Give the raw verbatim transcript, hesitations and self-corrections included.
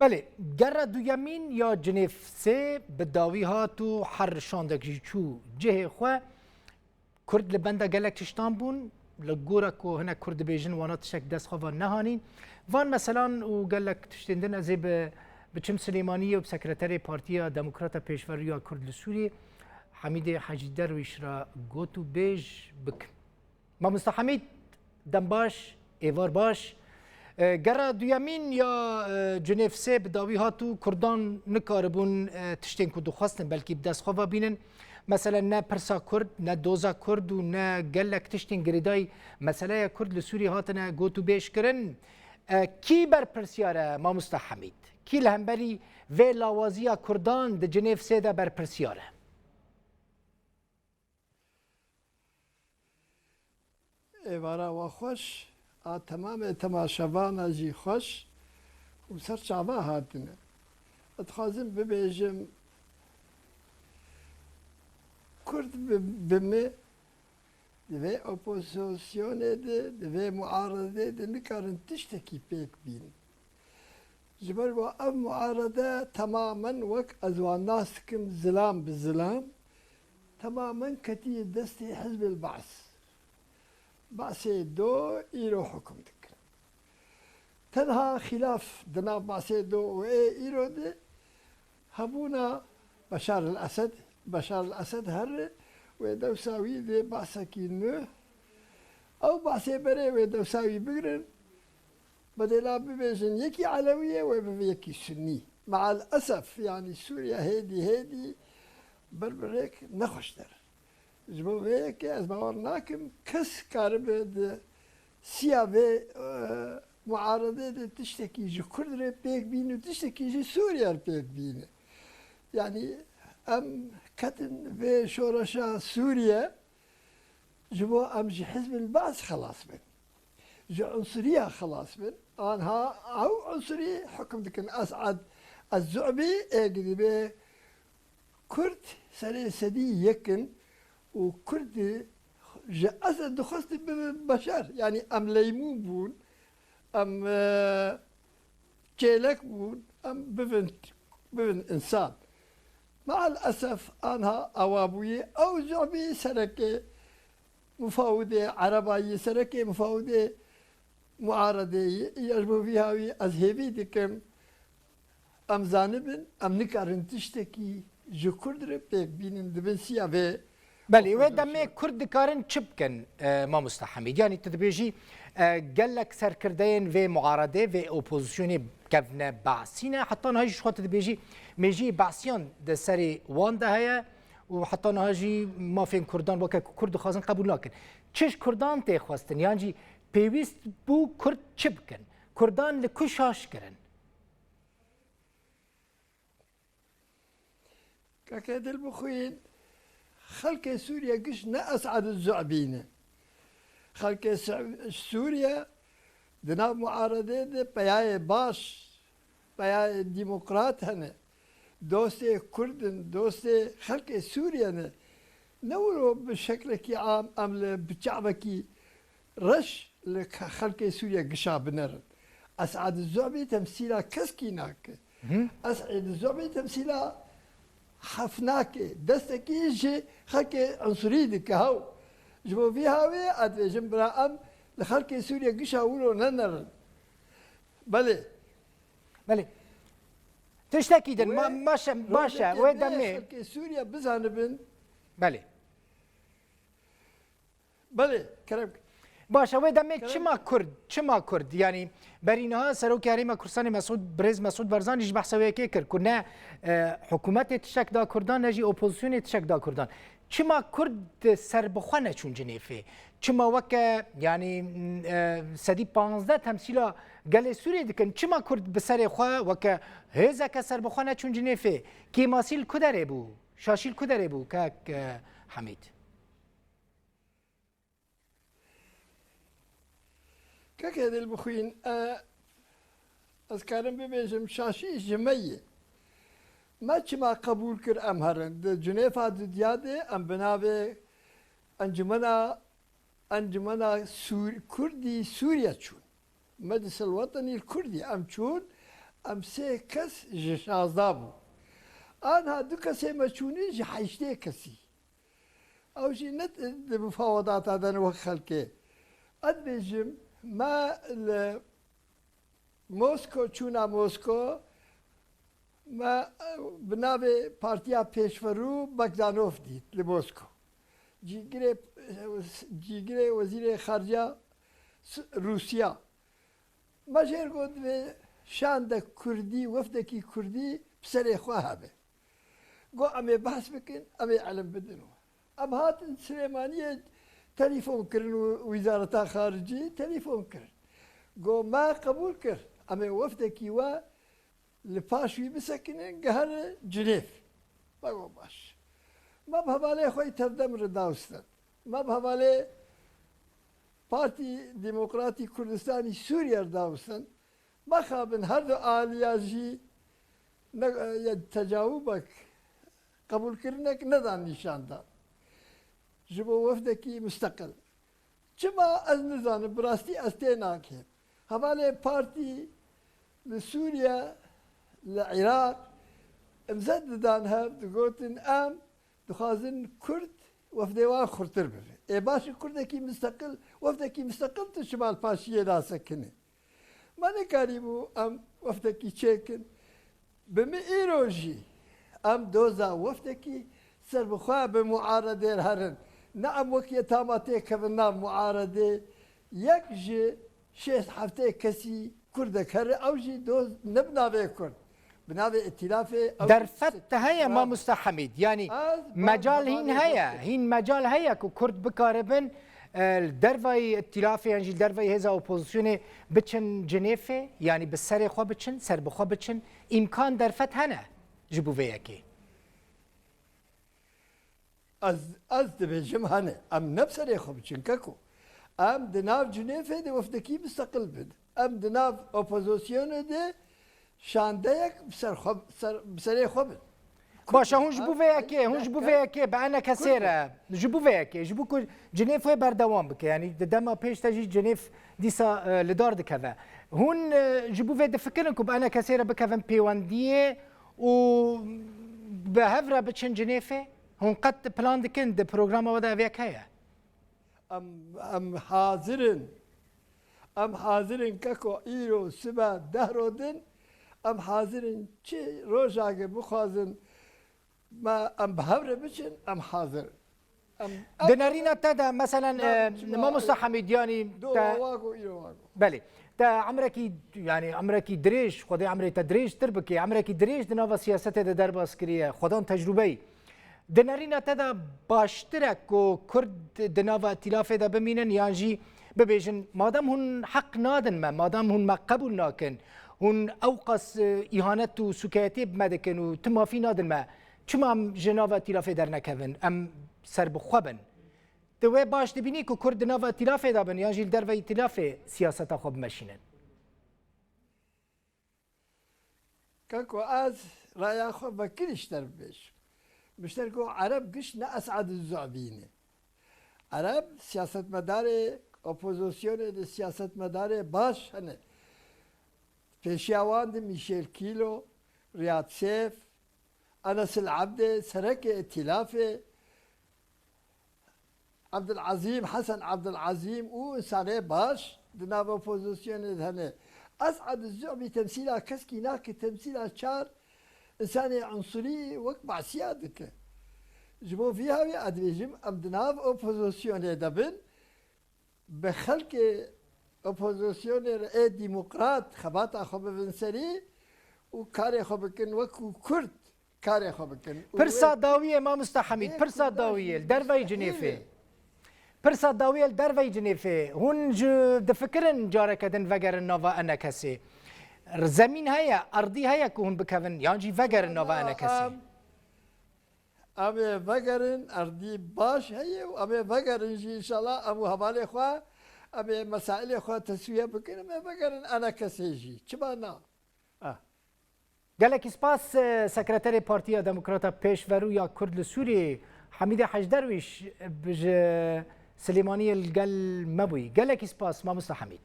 Belê, gerra duyemîn ya Cinêv sê bi dawî hat û her şandek jî çû cihê xwe. Kurd li benda gelek tiştan bûn, li gora ku hinek Kurd dibêjin wana tiştek dest xwe ve nehanîn. Van meselan û gelek tiştên din ez ê bi, biçim Silêmaniyê û bi sekreterê Partiya Demokrata Pêşverû ya Kurd li Sûriyê, Hemîdê Hecî Derwîş re got û bêj bikim. Mamosta Hemîd, dem baş, êvar baş. E, gerra duyemîn ya, e, Cinêv sê bi dawî hat û Kurdan nikaribûn, e, tiştên ku dixwestin belkî bi dest xwe ve bînin. Meselen ne pirsa Kurd, ne doza Kurd û ne gelek tiştên girêdayî meseleya Kurd li Sûriyê hatine got û bêj kirin. E, kî berpirsiyar e, Mamosta Hemîd? Kî li hemberî vê lawaziya Kurdan di Cinêv sê de berpirsiyar e? Êvara we xweş, a temamê temaşevana jî xweş û ser çava hatine. Ez dixwazim bibêjim, Kurd bi, bi min di vê opozisyonê de, di vê muaredê de nikarin tiştekî pêk bînin. Ji ber ku ev muarede temamen wek ez wan nas dikim zilam bi zilam, temamen ketiye destê Hizbul Ba's. Basê do îro hukum dikin. Tenha xîlaf di nav Basê do û ê îro de hebûna Beşar el Esed. Beşar el Esed here wê dewsa wî dê Basekî nû. Ew Basê berê wê dewsa wî bigirin. Bedêla bibêjin yekî Elewî ye, wê bibe yekî Sunnî. Meal esef, yanî Sûriye hêdî hêdî ber bi rêk nexweş der. Ji bo vê yekê ez bawer nakim kes karibe di siya vê, e, muaredê de tiştekî ji Kurd re pêk bîne û tiştekî ji Sûriye re pêk bîne. Yanî em ketin vê şoreşa Sûriye, ji bo em ji Hizbil Ba's xelas bin. Ji unsuriya xelas bin. Anha ew unsurî hukum dikin. Esad Ez-Zu'bî ê gidî bê Kurd serê sedî yek in û Kurd ji Esed dixwest bibe beşer. Yanî em leymû bûn, em, e, çêlek bûn, em bivin, bivin insan. Meal esef anha ewa bûye. Ew Zu'bî serekê mufawidê Ereba yî, serekê mufawidê muaredê yî. Ya ji bo vî hawî ez hêvî dikim, em zanibin, em nikarin tiştekî ji Kurd re pêk bînin di bin siya vê Belê, wê opozisyonê. Demê Kurd dikarin çi bikin, e, Mamosta Hemîd? Yanî tu dibêjî, e, gelek serkirdeyên vê muaredê, vê opozisyonê kevne Basî ne. Heta niha jî ji xwe tu dibêjî mêjiyê Basiyan di serê wan de heye û heta niha jî mafên Kurdan weke ku Kurd dixwazin qebûl nakin. Çi ji Kurdan tê xwestin? Yan jî pêwîst bû Kurd çi bikin? Kurdan li ku şaş kirin? Keke Dilbixwîn, xelkê Sûriye giş ne Esad Zu'bî ne. Xelkê Su-, Sûriye di nav muaredê de peyayê baş, peyayê demokrat hene. Dostê Kurd in, dostê xelkê Sûriye ne. Ne wilo bi şeklekî am em li bi çavekî reş li ke-, xelkê Sûriye gişa binerin. Esad Zu'bî temsîla keskî nake. Hı. Esad Zu'bî temsîla hef nake. Destekî ji xelkê unsurî dike hew. Ji bo vî hawê ez dibêjim bira em li xelkê Sûriye gişa wilo nenerin. Belê. Belê. Tiştekî din, Wê ma-, maşe-, baş e, roleke wê me demê. Xelkê Sûriye bizanibin. Belê. Belê, kerem. Baş e, wê demê Kerem. Çima Kurd, çima Kurd? Yanî berî niha Serokê Herêma Kurdistanê Mesûd, Birêz Mesûd Barzanî jî behsa wê yekê kir ku ne, e, hikûmetê tiştek da Kurdan, ne jî opozisyonê tiştek da Kurdan. Çima Kurd serbixwe neçûn Cinêfê? Çima weke, yanî, e, sedî panzdeh temsîla gelê Sûriyê dikin? Çima Kurd bi serê xwe weke hêzeke serbixwe neçûn Cinêfê? Kêmasî li ku derê bû? Şaşî li ku derê bû, kek, e, Hemîd? Keke Dilbixwîn, e, ez karim bibêjim, şaşî ji me ye. Me çima qebûl kir em herin? Di Cinêfa dudiya de em bi navê Encumena, Encumena Sûr-, Kurdî Sûriye çûn. Meclis el Wetenî Kurdî em çûn, Em sê kes ji şazdeh bû. Anha du kesê me çûnî ji heştê kesî. Ew jî ne di mufawedata de ne wek xelkê. Ez dibêjim, me li Mosko, çûna Mosko, me, e, bi navê Partiya Pêşverû Bogdanov dît li Mosko. Cîgirê, cîgirê Wezîrê Xarica S-, Rûsya. Me jê re got, divê şandek kurdî, wefdekî kurdî bi serê xwe hebe. Got, em ê behs bikin, em ê elim bidin we. Em hatin Silêmaniyê telefon kirin û Wizareta Xaricî telefon kirin. Got, me qebûl kir, em ê wefdekî we li paş wî bisekinin, gehre Cinêv. Me got, baş. Me bi hevalê xwe yî tevde min re dawistin. Me bi hevalê Partî Demokratî Kurdistanî Sûriye re dawistin. Mexabin her du aliya jî ne, ya tecawubek, qebûlkirinek nedan nîşan dan. Ji bo wefdekî musteqil. Çima ez nizanim, bi rastî ez tê nakêm. Hevalê partî li Sûriye, li Iraq, imze didan hev, digotin, em dixwazin Kurd wefdê wan xurtir bibe. Ê baş e, Kurdekî misteqil, wefdekî misteqil tu çima li paşiyê nasekine? Me nekarîbû em wefdekî çêkin. Bi min îro jî em doza wefdekî serbixwe bi muaredê re herin. Ne em wek yê tama têkevin nav muaredê. Yek ji şêst heftê kesî Kurdek here, ew jî doz ne bi navê Kurd. Bi navê îtîlafê ew Derfet te heye, mamoste Hemîd? Yanî mecal hîn heye, hîn mecal heye ku Kurd bikaribin, e, li dervayî îtîlafê yan jî li dervayî hêza opozisyonê biçin Cinêfê, yanî bi serê xwe biçin, ser bi xwe biçin, îmkan derfet hene ji bo vê yekê? Ez, ez dibêjim hene. Em ne bi serê xwe biçin keko. Em di nav Cinêfê de wefdekî misteqil bin. Em di nav opozisyonê de şandeyek bi ser xwe, ser, bi serê xwe bin. Baş e, hûn ji bo vê yekê, hûn ji bo vê yekê bi enekesê re, ji bo vê yekê, ji bo ku Cinêf wê berdewam bike, yanî di dema pêş de jî Cinêf dîsa, e, li dar dikeve. Hûn, e, ji bo vê difikirin ku bi enekesê re bikevin pêwendiyê û bi hev re biçin Cinêfê? Hûn qet plan dikin, di programa we de ev yek heye? Em, em hazir in. Em hazir in keko îro sibe deh rodin. Em hazir in çi rojagê bixwazin, me, em bi hev re biçin, em hazir in. Em, em Di nerîna te de, meselen, e, mamoste Hemîd, yanî te, belê, te emrekî, yanî emrekî dirêj, Xwedê emrê te dirêjtir bike, emrekî dirêj di nava siyasetê de derbas kiriye, xwedan tecrûbeyî. Di nerîna te de baştir e ku Kurd di nava îtîlafê de bimînin yan jî bibêjin, madem hûn heq nadin me, madem hûn me qebûl nakin, hûn ewqas, e, îhanet û sûkeyetiyê bi me dikin û tu mafî nadin me, çima em ji nava îtîlafê dernekevin, em serbixwe bin? Tu wê baş dibînî ku Kurd di nava îtîlafê de bin yan jî li derve îtîlafê siyaseta xwe bimeşînin? Keko, ez raya xwe vekirî ji te re bibêjim. Min ji te re got, Ereb giş ne Esad Zubî ne. Ereb siyasetmedarê opozisyonê de siyasetmedarê baş hene. Pêşiya wan de Mîşêl Kîlo, Riyad Sêf, Enes El Ebdê, serekê îtîlafê, Ebdulazîm, Hesen Ebdulazîm û însanê baş di nav opozisyonê de hene. Esad Zubî temsîla keskî nake, temsîla çar însanê unsurî wek Besiya dike. Ji bo vî hawî ez dibêjim, em di nav opozisyonê de bin, bi xelkê opozisyonê re ê demokrat xebata xwe bibin serî û karê xwe bikin, wekû Kurd karê xwe bikin. Û Pirsa wê dawiyê, mamoste Hemîd, wê pirsa Kurdan dawiyê jî li derveyî Cinêfê. Pirsa dawiyê li derveyî Cinêfê. Hûn ji difikirin careke din vegerin nava enekesê? Zemîn heye, erdî heye ku hûn bikevin yan jî vegerin nava enekesê? Em, em ê vegerin, erdî baş heye û em ê vegerin jî înşallah, em û hevalê xwe, em ê mesailê xwe teswiye bikin, em ê vegerin enekesê jî. Çima na? Ah. Gelekî spas, e, Sekreterê Partiya Demokrata Pêşverû ya Kurd li Sûriyê, Hemîdê Hecderwîş, bi ji Silêmaniyê li gel me bûyî. Gelekî spas, mamoste Hemîd.